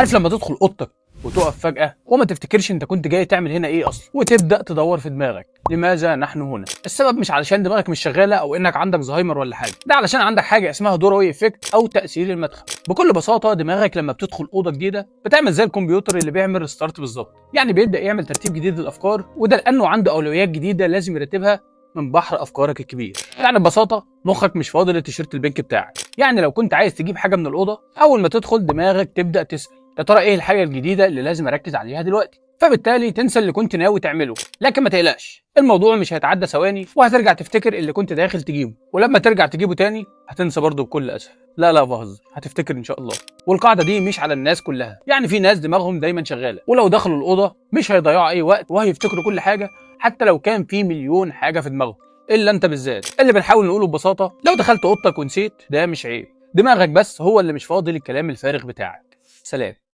عارف لما تدخل اوضتك وتقف فجأة وما تفتكرش انت كنت جاي تعمل هنا ايه اصلا، وتبدأ تدور في دماغك لماذا نحن هنا؟ السبب مش علشان دماغك مش شغالة او انك عندك زهايمر ولا حاجة، ده علشان عندك حاجة اسمها doorway effect او تأثير المدخل. بكل بساطة دماغك لما بتدخل أوضة جديدة بتعمل زي الكمبيوتر اللي بيعمل restart بالظبط، يعني بيبدأ يعمل ترتيب جديد للأفكار، وده لأنه عنده أولويات جديدة لازم يرتبها من بحر افكارك الكبير. يعني ببساطة مخك مش فاضي للتيشيرت ال pink بتاعك. يعني لو كنت عايز تجيب حاجة من الاوضة، اول ما تدخل دماغك تبدا تسال يا ترى ايه الحاجة الجديدة اللي لازم اركز عليها دلوقتي، فبالتالي تنسى اللي كنت ناوي تعمله. لكن ما تقلقش، الموضوع مش هيتعدى ثواني وهترجع تفتكر اللي كنت داخل تجيبه، ولما ترجع تجيبه تاني هتنسى برضه بكل اسف. لا لا بهزر، هتفتكر ان شاء الله. والقاعدة دي مش على الناس كلها، يعني في ناس دماغهم دايما شغالة، ولو دخلوا الاوضة مش هيضيعوا اي وقت وهيفتكروا كل حاجة حتى لو كان في مليون حاجة في دماغهم. الا انت بالذات، اللي بنحاول نقوله ببساطة، لو دخلت اوضتك ونسيت ده مش عيب، دماغك بس هو اللي مش فاضي للكلام الفارغ بتاعك. سلام.